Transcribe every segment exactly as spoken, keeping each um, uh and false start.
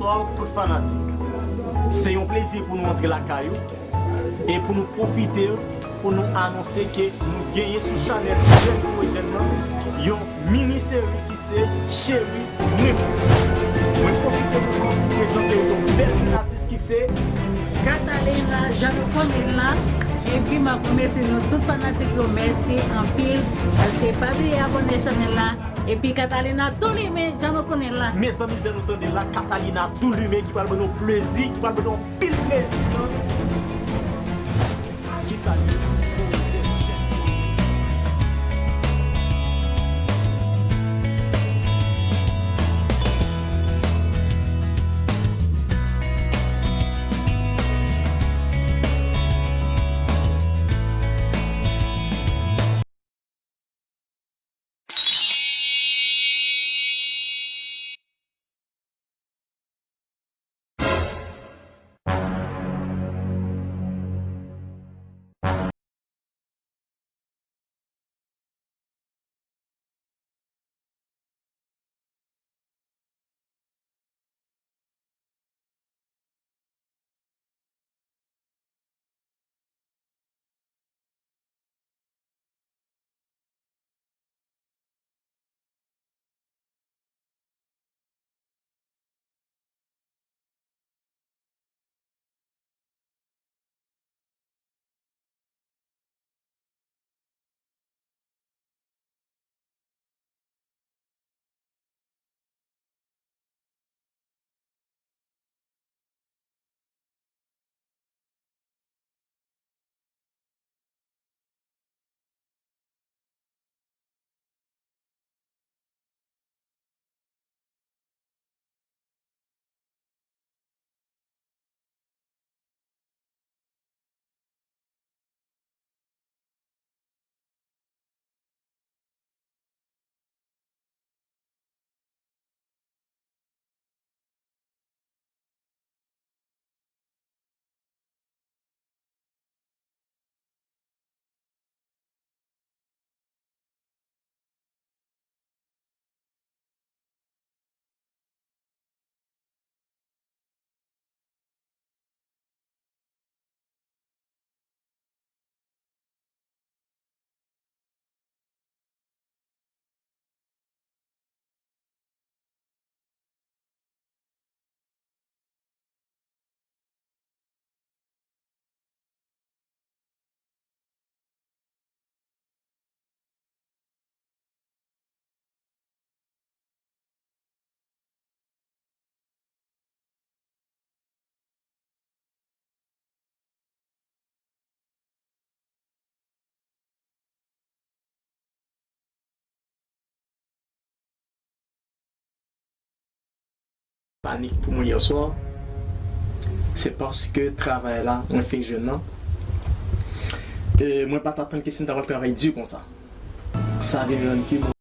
Bonswa tout fanatik. Se yon plezi pou nou antre lakay ou e pou nou pwofite pou nou anonse ke nou genyen sou chanèl Jèn pou Jèn nan yon mini seri ki se Cheri Mwen Pou. Mwen pwofite pou mwen prezante yon bèl jèn atis ki se Catalina, jan nou konnen l la. Epi m ap remèsye nou tout fanatik yo, mèsi anpil, paske pa bliye abòne chanèl la. Epi Catalina tou limen, jan nou konnen l la. Mezanmi, jan nou tande l la, Catalina tou limen ki pral ban nou plezi, ki pral ban nou anpil plezi. Kisa li? Panik pou mwen yèswa, se paske travay la, mwen fin jwenn nan. E mwen pa t atann ke si m ta pral travay di konsa, sa vin rann ke mwen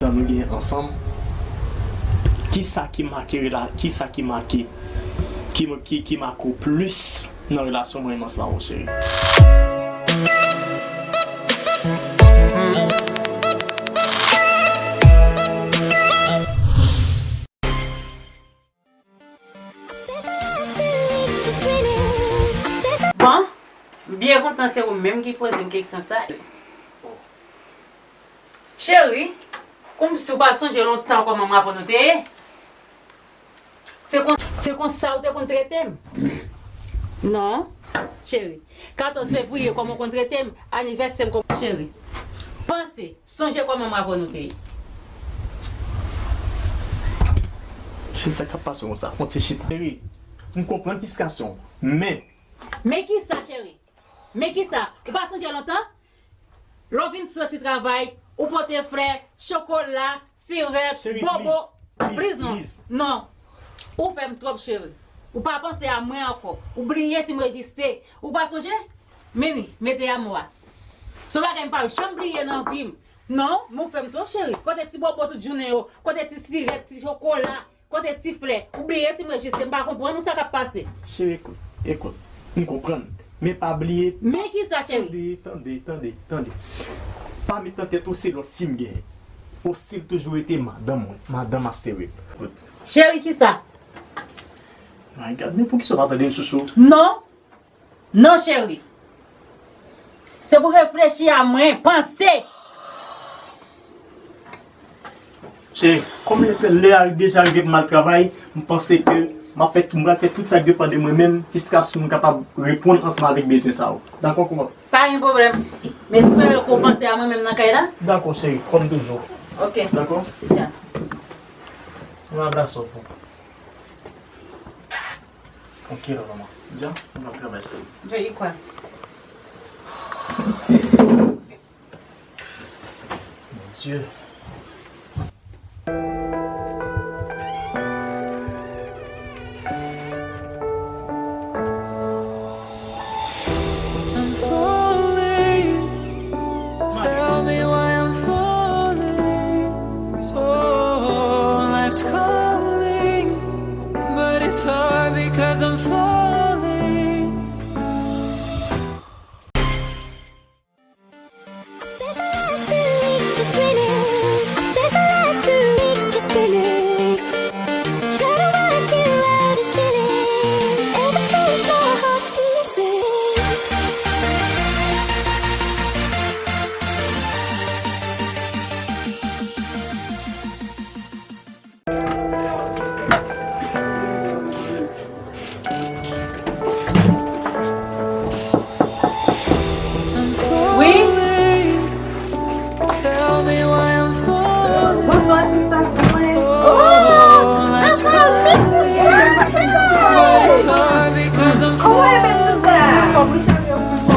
Tan nou gen ansanm, kisa ki make rela-, kisa ki make, ki, ki, ki make w plis nan relasyon mwen e Mans la, o cheri? Bon, m byen kontan se ou menm ki poze m kesyon sa. Cheri, Kòmsi w pa sonje lontan kòman m avè nou te ye? Se kon, se konsa w te konn trete m? Non, cheri. Katòz fevriye, kòman w konn trete m? Anivèsè m, kòman, cheri? Panse, sonje kòman m avè nou te ye. Cheri, sa k ap pase konsa? Fon ti chita. Cheri, m konprann fristrasyon w, men. Men kisa, cheri? Men kisa? Ou pa sonje lontan? Lè w vin soti travay, ou pote flè, chokola, sirèt, bobo. Cheri, please, please, please, non. Non. Ou fè m twòp, cheri. Ou pa panse a mwen ankò. Ou bliye si m rejiste. Ou pa sonje? Meni, mete a mò a. Se yon bagay m pa janm bliye nan vi m. Non, men ou fè m twòp, cheri. Kote ti bobo tout jounen yo? Kote ti sirèt, ti chokola? Kote ti flè? Ou bliye si m rejiste, m pa konprann ou sa k ap pase. Cheri, ekout, ekout. M konprann. Men pa bliye. Men kisa, cheri? Tande, tande, tande, tande. Pa met nan tèt ou se lòt fi m genyen. Ou still toujou rete madanm mwen, madanm Astéril. Cheri, kisa? My God, men poukisa w pa tande m, chouchou? Non. Non, cheri. Se pou reflechi a mwen, panse. Cheri, kòm lè, lè a deja rive pou m al travay, m panse ke m ap fè, m pral fè tout sa k depann de mwen menm, jiskaske m kapab reponn ansanm avèk bezwen sa yo. Dakò, kòman? Pa gen pwoblèm. M espere ke w panse a mwen menm nan kay la. Dakò, cheri, kòm toujou. Ok. Dakò? Dja. Yon abraso pou ou. Ok, la, manman. Dja, nou ap travay sa. Veye kwa? Mon Dieu. I'm falling. Tell me why I'm falling. Oh, life's calling, but it's hard because I'm falling. I spent the last two weeks just grinning. I spent the last two weeks just grinning. Try to work you out is killing. Ever since my heart's been missing. Wi? Bonswa, sista. Kòman w ye? Oh, that's how big sista. Kòman w ye, big sista? Kòman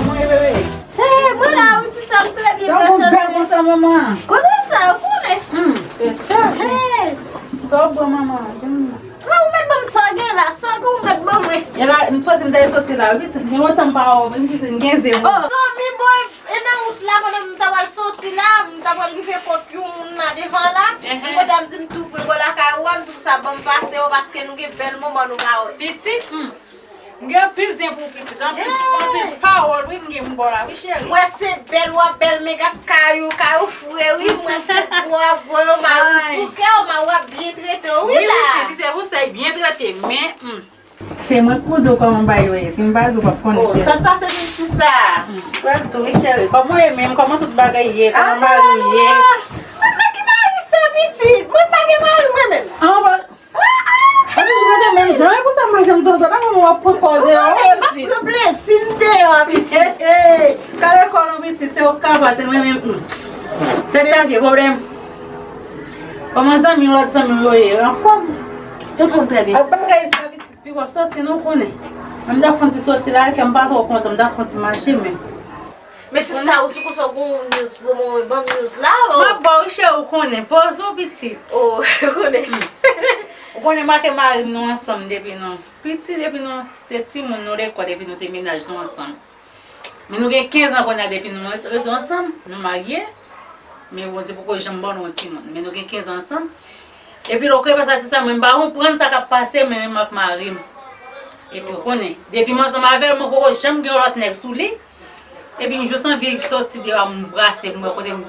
w ye, bebe? Hey, mwen la wi, sista, m trè byen, mèsi. Sa w bèl konsa, manman? Kote sa, ou konnen? Hmm, tèt chaje. Hey. Sa w bwè, manman? Di m non. Ou mèt ban m sa w gen la, sa w gen ou mèt ban mwen. E la, m soti, m ta soti la, wi, pitit, gen lontan m pa wè w, m pitit, m gen ze. Oh, zanmi, bon, e nan wout la, pandan m ta pral soti la, m ta pral rive kot yon moun la devan la. Kote a m di m tou pre bò lakay ou a, m di konsa ban m pase yo, paske nou gen bèl moman nou pa wè. Pitit? Hmm. M gen anpil zen pou ou, pitit. Anpil, anpil pawòl, wi, m gen m ba w la, wi, cheri. M wè se bèl w ap bèl, men gad kay ou, kay ou fre, wi. M wè se gwo w ap gwo yo, mari w sou kè w, mari w ap byen trete w, wi, la. Wi, pitit, se pou sa, l byen trete, men, hmm. Se mwen k pou di w kòman bagay yo ye. Si m pa di w, w p ap konnen, cheri. Oh, sa k pase, big sista? Hmm. W ap di w, wi, cheri. Kòman w ye menm? Kòman tout bagay ye? Kòman mari w ye? Mwen pa gen mari, sa, pitit. Mwen pa gen mari, mwen menm. Ah, w pa Ou toujou rete menm jan, e pou sa m pa janm tande w. Dakò, mwen w ap pran kò deyò, pitit. M ap pran plezi m deyò, pitit. Hey, hey, kale kò nou, pitit, se ou k ka pase, mwen menm, hmm. Tèt chaje, pwoblèm. Kòman zanmi, lòt zanmi yo ye, anfòm? Tout moun trè byen, sista. Ak bagay sa, pitit, pi w ap soti, nou konnen. Mwen m ta fon ti soti la, kè m pa twò kontan, m ta fon ti mache, men. Men sista, ou di konsa ou gon news pou mwen, ban m news la, oh. M ap ba w, wi, cheri, ou konnen. Poze w, pitit. Oh, ou konnen. Ou konnen m ak mari m nou ansanm depi nou piti, depi nou te timoun, nou lekòl, epi nou te mennaj nou ansanm. Men nou gen kenz an kounye a depi nou ret-, rete ansanm, nou marye. Men Bondye poko janm ban nou yon timoun. Men nou gen kenz an ansanm. Epi lè w konnen sa, sista, mwen m pa konprann sa k ap pase, men menm ak mari m. Epi ou konnen, depi m ansanm avè l, mwen poko janm gen yon lòt nèg sou li. Epi m jis anvi soti deyò a, m brase, m wè kote m,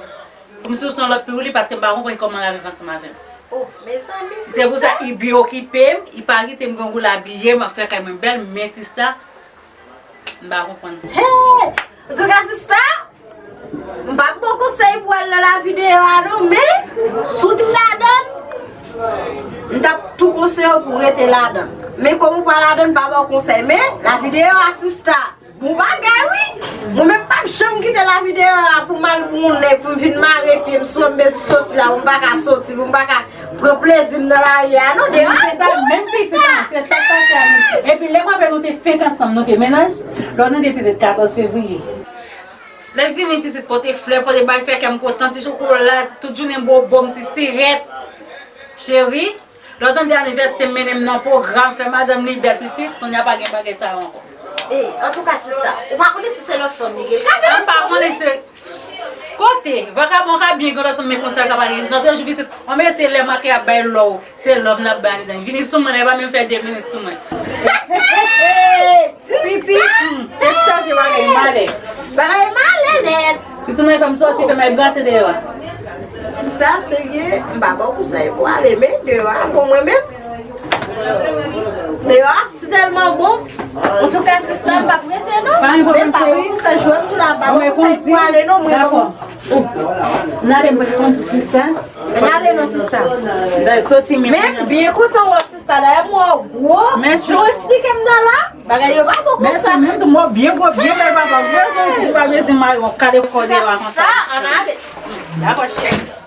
kòmsi se yon lòt peyi li, paske m pa konprann kòman l ap viv ansanm avè m. Oh, mezanmi, sista. Se pou sa, li byen okipe m, li pa kite m gen yon goul abiye, m ap fè kay mwen bèl, men sista, m pa konprann. Hey! Antouka, sista, m p ap ba w konsèy pou w al nan lavi deyò a non, men Si w te ladan l, m t ap tou konseye w pou w rete ladan l. Men kòm ou pa ladan l, m pa ba w konsèy. Men, lavi deyò a, sista, bon bagay, wi. Mwen menm, m p ap janm kite lavi deyò a pou m al pou moun nèg, pou m vin mare pye m, si w wè m bezwen soti la, pou m pa ka soti, pou m pa ka pran plezi m nan lari a, non, deyò a bon, sista. Menm pitit an, se sa k pase a menm. Epi, lè m avè l, nou te fenk ansanm, nou te mennaj, lè w tande pitit katòz fevriye. Lè vini pitit pote flè, pote bay fè kè m kontan, ti chokola, tout jounen bobo m, ti sirèt. Cheri, lè w tande anivèsè m mennen m nan pwogram, fè madanm li bèl pitit, kounye a pa gen bagay sa yo ankò. E, antouka, sista, ou pa konnen si se lòt fanm li gen. Ka gen lòt fanm li. M pa konnen se kote, vakabon ka byen gen lòt fanm, men konsa ka pa gen. Lòt jou pitit, on mesye lè make ap bay lòw. Se love n ap bay andedan. Vini sou mwen la, e pa menm fè de minit sou mwen. Sista! Tèt chaje bagay malè. Bagay malè nèt. Sista nan fè m sòti, fè m al brase deyò a. Sista serye, m pa ba w konsèy pou ale, men deyò a bon mwen menm. Deyò a si tèlman bon. Antouka, sista, m p ap rete non. Men m pa ba w konsèy, jwenn tou la, m pa ba w konsèy pou ale non, mwen. Dakò. N ale mwen konn sista. N ale non, sista. Dayè soti men. Men m byen kontan wè w, sista. Dayè m wè w gwo. Jan w esplike m nan la, bagay yo pa bon konsa. Mèsi, menm tou m wè w byen gwo, byen bèl papa. Rezon pou pa bezwen mare yon kade kò deyò a konsa. Sa, ann ale. Dakò, cheri.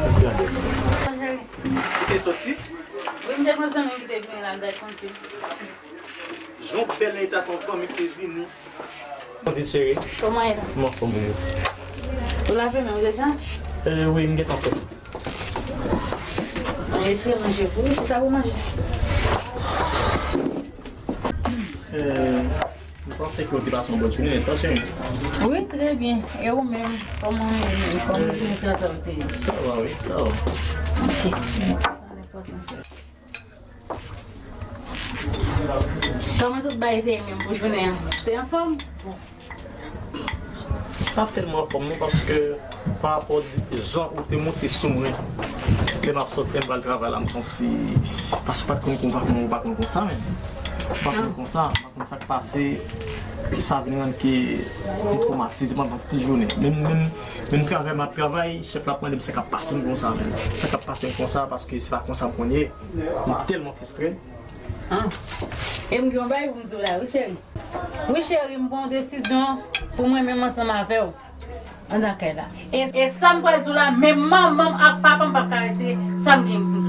Kote madanm? Ou te soti? Wi, m te gon zanmi m ki te vini la, m t ap konn di. Jan w bèl nan eta sa, yon zanmi ki te vini. Kondi cheri. Kòman w ye la? M anfòm wi. Ou lave men w deja? Eh, wi, m gentan fè sa. An retire manje pou ou, se sa pou manje. Eh, m panse ke w te pase yon bòn jounen, nèspa, cheri? Wi, trè byen. E ou menm, kòman w ye menm? Kòman jounen travay ou te ye? Sa va, wi, sa va. Ok. Kòman tout bagay te ye menm pou jounen an? Te anfòm? M pa tèlman anfòm non, paske pa rapò jan ou te monte sou mwen, lè m ap sòti, lè m pral travay la, m santi, paske w pa t konn, w pa konn, w pa konn konsa menm. W pa konn konsa, w pa konn sa k pase, sa vin rann ke m twomatize pandan tout jounen. Menm, menm, menm travay m ap travay, chèf la ap mande m sa k ap pase m konsa menm. Sa k ap pase m konsa, paske se pa konsa m konn ye. M tèlman fristre. Ah. E m gen yon bagay pou m di w la, wi, cheri. Wi, cheri, m pran yon desizyon pou mwen menm ansanm avè w anndan kay la. E, e sa m pral di w la, menm manman m ak papa m p ap ka rete sa m gen pou m